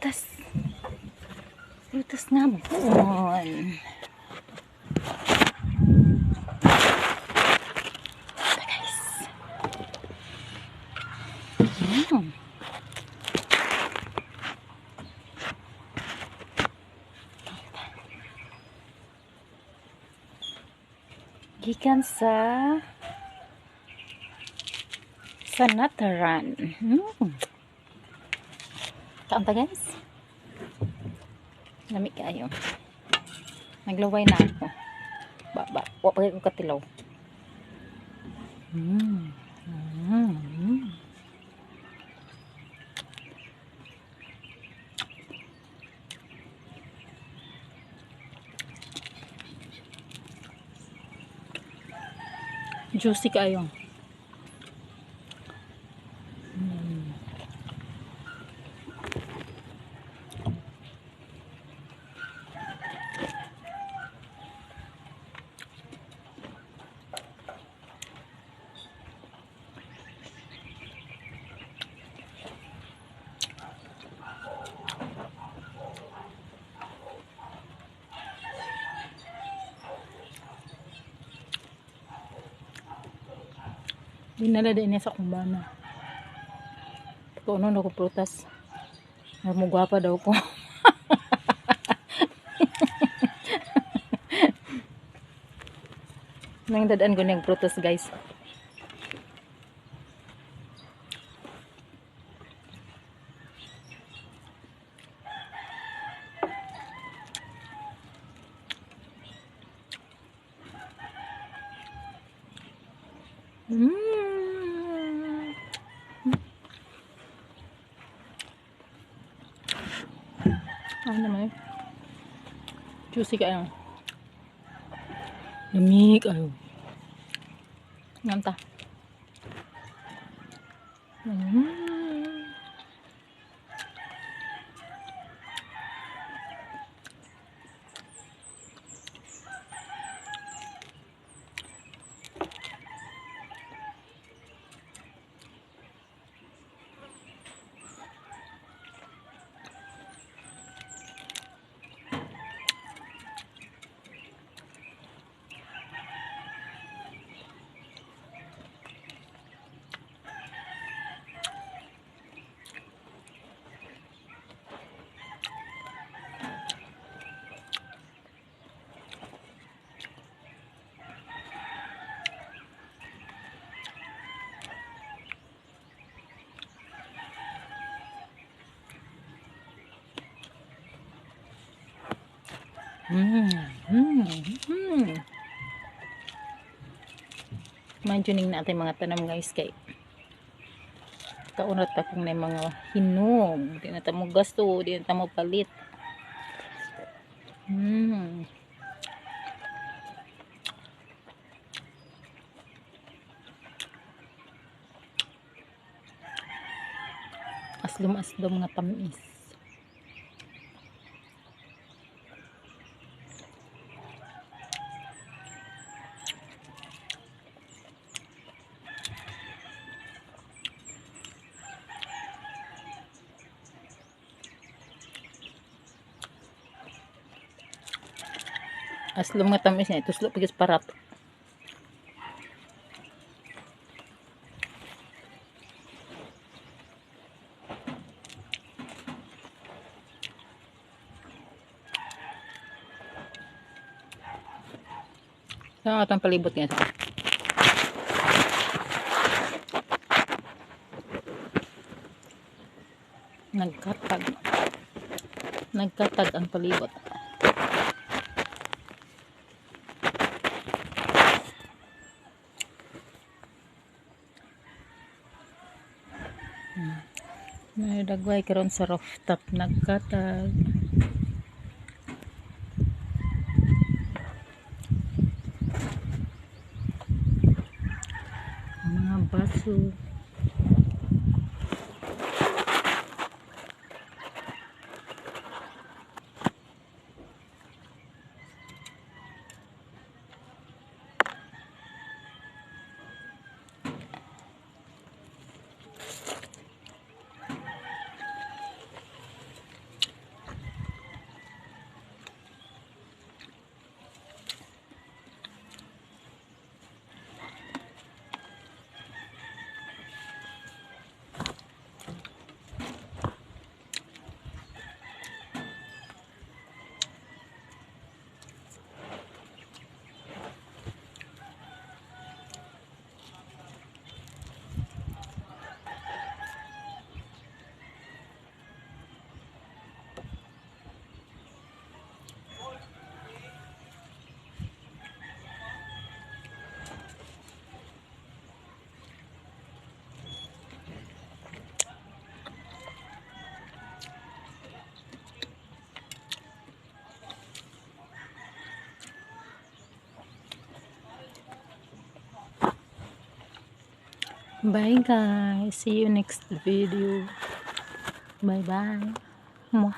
Prutas. Prutas nga buon. Ito, guys. Gikan sa Nataran. Kaon ta, guys. Lami kaayo. Naglaway na ako. Ba, ba, wa pa ko katilaw. Juicy kaayo. Dinala din niya sa kumbana. Pagkaunon ako prutas. Mugwapa daw ko. Nang dadaan ko niyang prutas, guys. Ano naman eh. Juicy kaayo. Lamig ayo. Ngam ta. Medyo natin mga tanom, guys, kay kaunat akong na mga hinog. Di na ta mo gasto, di na ta mo palit. Aslom-aslom nga tamis. Aslom nga tamis niya. Tuslo pagis parat. Saan atong palibot niya? Nagkatag. Nagkatag ang palibot. Dagway karon sa rooftop nagkatag. Ang mga baso. Bye, guys. See you next video. Bye bye. Mwah.